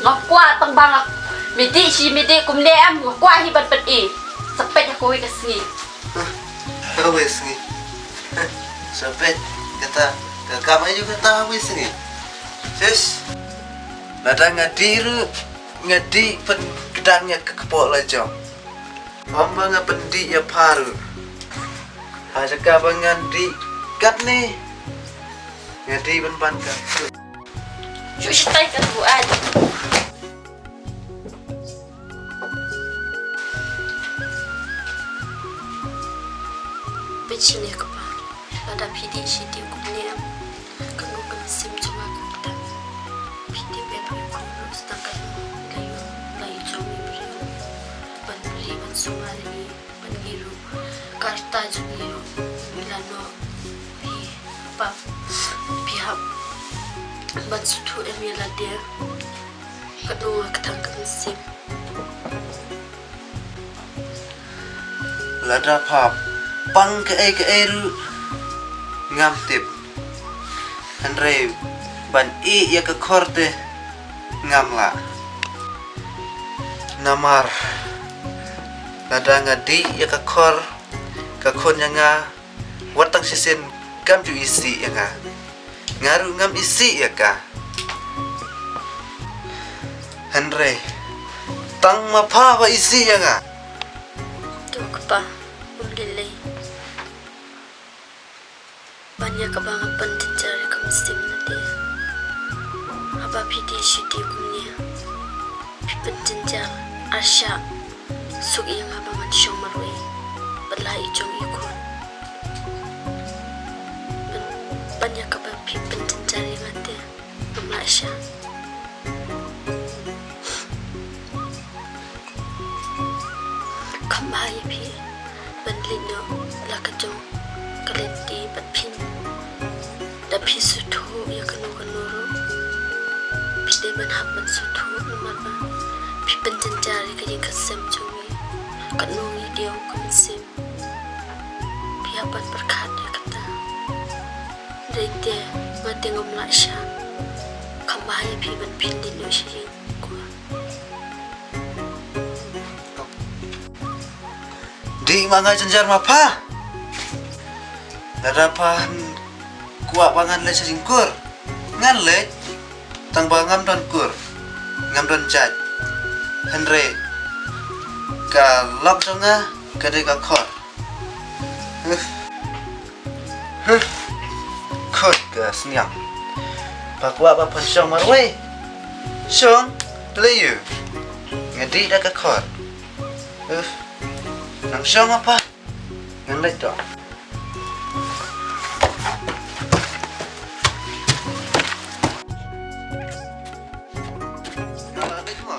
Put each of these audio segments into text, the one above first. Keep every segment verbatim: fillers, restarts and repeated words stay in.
Nga kwah tang ba nga, me dih shi me dih kumne em, nga kwah hi ban pyni. Sa peit ha kawei ka sngi. Kawei sngi. Sa peit kata, ka kam aïu kata kawei sngi. Sis. Lada nga dih ruh, nga dih pynkdang ïa ka kpoh la jong. Ym ba nga pyndih ïa pha ruh. Ha jaka ba ngan dih katne, nga dih ban ban ka. Shu shitai ka tu ai. Peit shane kpa. Lada phi dih shi dih kumne em. Kano ka mynsiem jong nga ka kta. Phi dih em phi kum ruh sa tang ka ïing la ïoh la ïoh jong i briew. Ban ri ban sumar ïa i. Ban ngi ruh ka rta jong ngi ruh ngi la noh. Phi pap phi hap ban sngewthuh em ïa lade. Ka dei ka tang ka mynsiem. Lada pha pang kaei kaei ruh ngam tip. Hynrei ban ïeh ïa ka khor te ngam lah. Namar lada nga dih ïa ka khor, ka khun ïa nga wat tang shisien kam ju isih ïa nga. Nga ruh ngam isih ïa ka. Hynrei tang ma pha ba isih ïa nga. To kpa, um lei lei. Ban ïa kaba nga pynjynjar ïa ka mynsiem lade. Haba phi dih shi dih kumne, phi pynjynjar, arshah suk ïa nga ba ngan shong marwei bad la i jong i khun. Ban, ban ïa kaba phi pynjynjar ïa nga te, ngam lah sha. Kham bha ïa phi ban leit noh la ka jong ka lynti bad phin. Da phi sngewthuh ïa kano kano ruh, phi dei ban hap ban sngewthuh namar ba phi pynjynjar ïa ka ïing ka sem jong ngi. Kano ngi dei ka mynsiem. Phi hap ban pyrkhat ïa kata. Dei te nga te ngam lah sha. Kham bha ïa phi ban phin leit noh sha ïing. Dih ma nga jynjar ma pha. Lada pha kwah ba ngan leit sha jingkur, ngan leit. Tang ba ngam don kur, ngam don jait. Hynrei ka lok jong nga ka dei ka khor. Huh. Huh. Khot ka sniang. Pha kwah ba phan shong marwei. Shong, lei ïa u. Nga dih da ka khot. Huh. Nang shong ma pha. Ngan leit to. Nga la leit ma.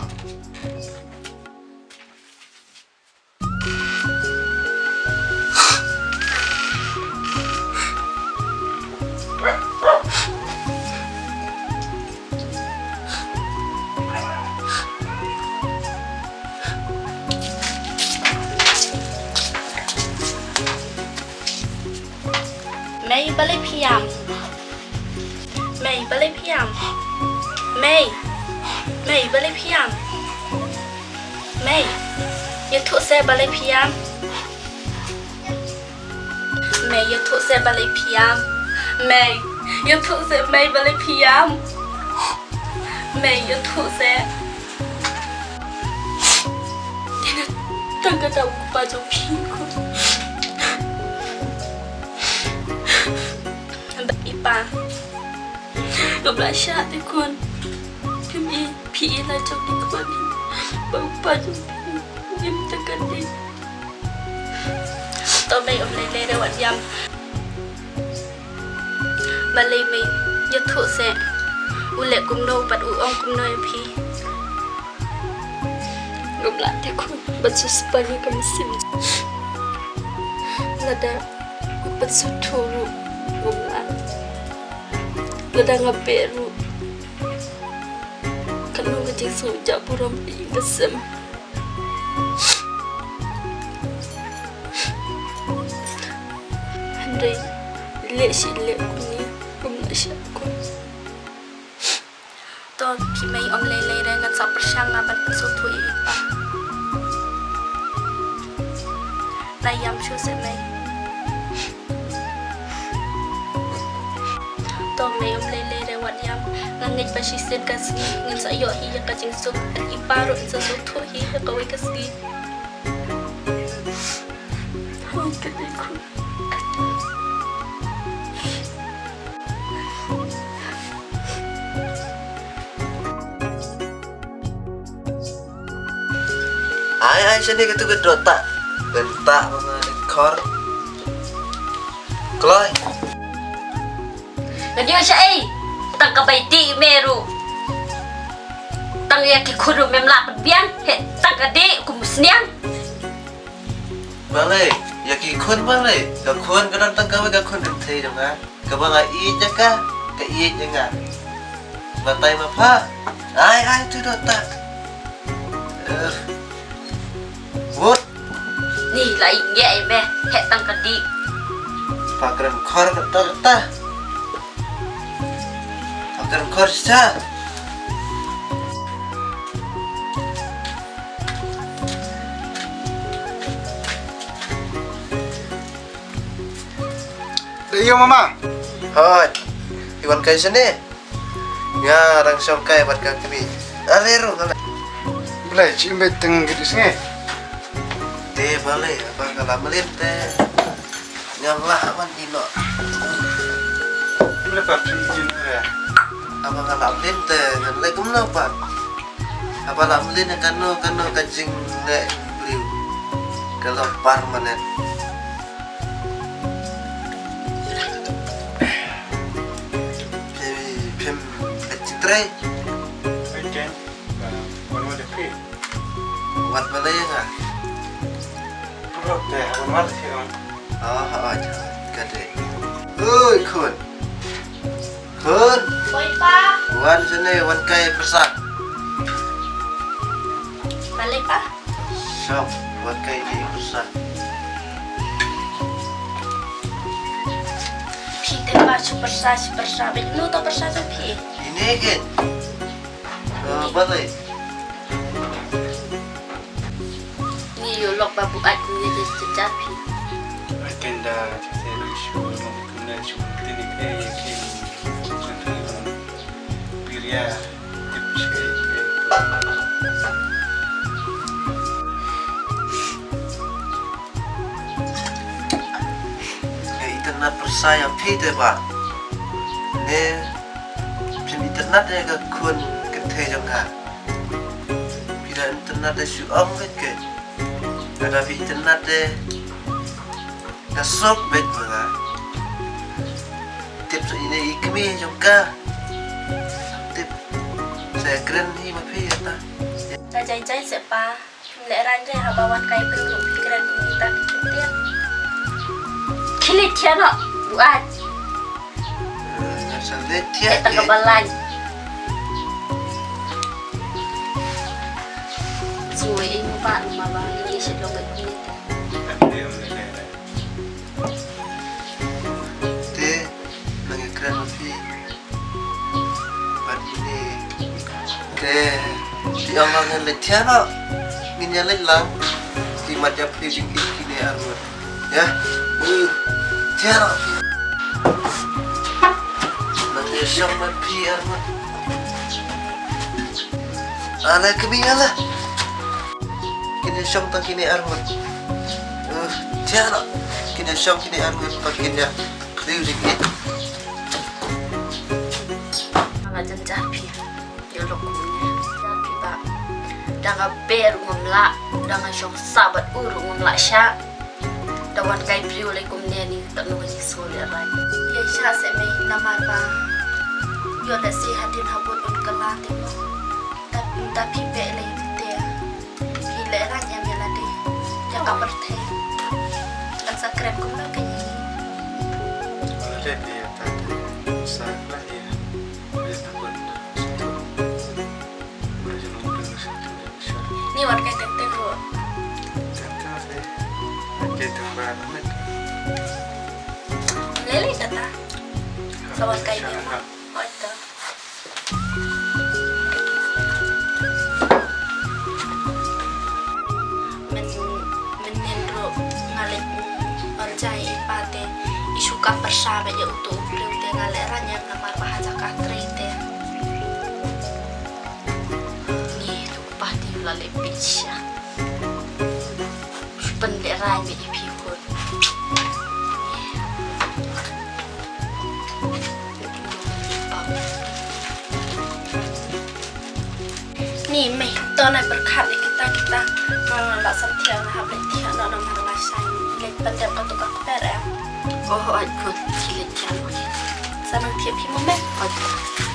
Mei, balei phi ïam? Mei, balei phi ïam? Mei. Mei, balei phi ïam? Mei. Ïathuh se balei phi ïam. Mei, ïathuh se balei phi ïam. Mei. Ïathuh se, Mei, balei phi ïam. Mei, ïathuh se. Dei na tang kata u kpa jong phi khun. I pa. Ngam lah shah te khun. Phim i, phi i la jong ki kpa ni. Ba u kpa jong phi. Ngim tang kata. To mei, um lei lei re wat ïam. Balei mei, ïathuh se. U leh kumno bad u ong kumno ïa phi. Ngam lah te khun, ban shu spah ïa ka mynsiem. Lada u pynsngewthuh ruh, ngam lah. Lada nga beh ruh, kano ka jingsngewthuh burom ïa ka sem. Hynrei leh shi leh kumne, kum leh shi kum. To Phi mei, ym lei lei re, ngan sa pyrshang nga ban pynsngewthuh ïa i pa. La ïam shuh se mei. To mei, ym lei lei re, wat ïam. Nga ngeit ba shisien ka sngi ngin sa ïoh hi ïa ka jingsuk. I pa ruh in sa sngewthuh hi ha kawei ka sngi. Hoi ka dei khun. Ai ai shane katu ka doh ta. Benta ba nga dei khor. Kloi. Nga dei sha ei. Tang ka bai dih me ruh. Tang ïa ki khun ruh mem lah pynbiang. He tang ka dih kum sniang. Balei, ïa ki khun balei, ka khun ka don tang kawei ka khun kynthei jong nga. Kaba nga ïeit ïa ka, ka ïeit ïa nga. Batai ma pha. Ai ai tu dot tak. Eh. Wut. Ni la i nge ai me, he tang ka dih. Pa kren khor ka ta ta. Pa kren khor sa. Dei ïa mama. Hoi. Iwan kai sini. Nga rang shong kai bad ka kmi. Ale ru ale. Blai chi imbet teng gitu sngi. Te balei apa ka la melin te. Ngam lah ban ino. Blai pa phi jin ya. Apa ka la melin te ngam lek kumno pa. Apa la melin kano kano ka jing le bliu. Ka la permanent. Phi phim ka jingtrei. Wan wan de phi. Wat balei nga. Purok te wan wan de phi on. Ah, ah, ka dei. Oi khun. Khun. Oi pa. Wan sini wan kai pyrsa. Balei pa? Shong wan kai ni pyrsa. Phi te pa shu pyrsa shu pyrsa. Bad nu to pyrsa jong phi. Ini ke. Balei. Ni yo lok ba buat ni je jejak phi. Akin da je se ri shu long kena shu tini ke ye ke. Biria tip shi ke. Internet pyrsa ïa phi te ba. Ne phi internet ïa ka khun kynthei jong nga. Phi da internet da shu ong beit ke. Ka da phi internet de da sok beit ba nga. Tip sa ine i kmie jong ka. Tip sa kren hi ma phi ata. Sa jai jai se pa. Leh ran jai haba wan kai pynruh phi kren kumta ki kyntiang. Khili thiah noh buat. Ngan sa leh thiah. Eh, ta ka balang. Sngewbha ïa u ba ma ba ngi shet long ka kmie ta. Te nang ïa kren ma phi. Bad ine. Te phi ong ba ngan leit thiah noh. Ngin ïa leit lang. Ki mat ïa phi jingkit kine arngut. Ïa. Uh. Thiah noh phi. Nang ïa shong bad phi arngut. Ala kmie ala. Kin ïa shong tang kine arngut. Uh, thiah noh. Kin ïa shong kine arngut bad kin ïa khliew jingkit. Nga jan ja phi. Ïa lok kumne. Ja phi ba. Da nga beh ruh ngam lah. Da nga shong sah bad u ruh ngam lah shah. Da wan kai briew lei kumne ni katno ka jingsngew lehrain. Ïa shah seh mei namar ba ïoh lehse hadien habud un kylla te mo. Da, da phi beh lei te. Phi lehrain ïa me lade. Ïa ka pyrthei. Kan sa kren kumno ka ïing. Lade phi ïa ta te. Sa kla ïa. Ïa ta pun. Ni wan kai teng teng ruh. Teng teng ruh. Kai teng ba na met. Lele kata. Sa wan kai ni. Oi ta. Ba ïa uto u briew te nga lehraiñ em namar ba ha jaka trei te. Ni tu u pa te u la leh pisa. Shu pynlehraiñ beit ïa phi khun. Ni mei, to nai pyrkhat ïa kita kita. Nga la sam thiah, nga hap leit thiah noh namar ba shai leit pyndep kato ka kper em. Oh, ait khun, phi leit thiah noh. Sa nang thiah phi mo mei. Ait.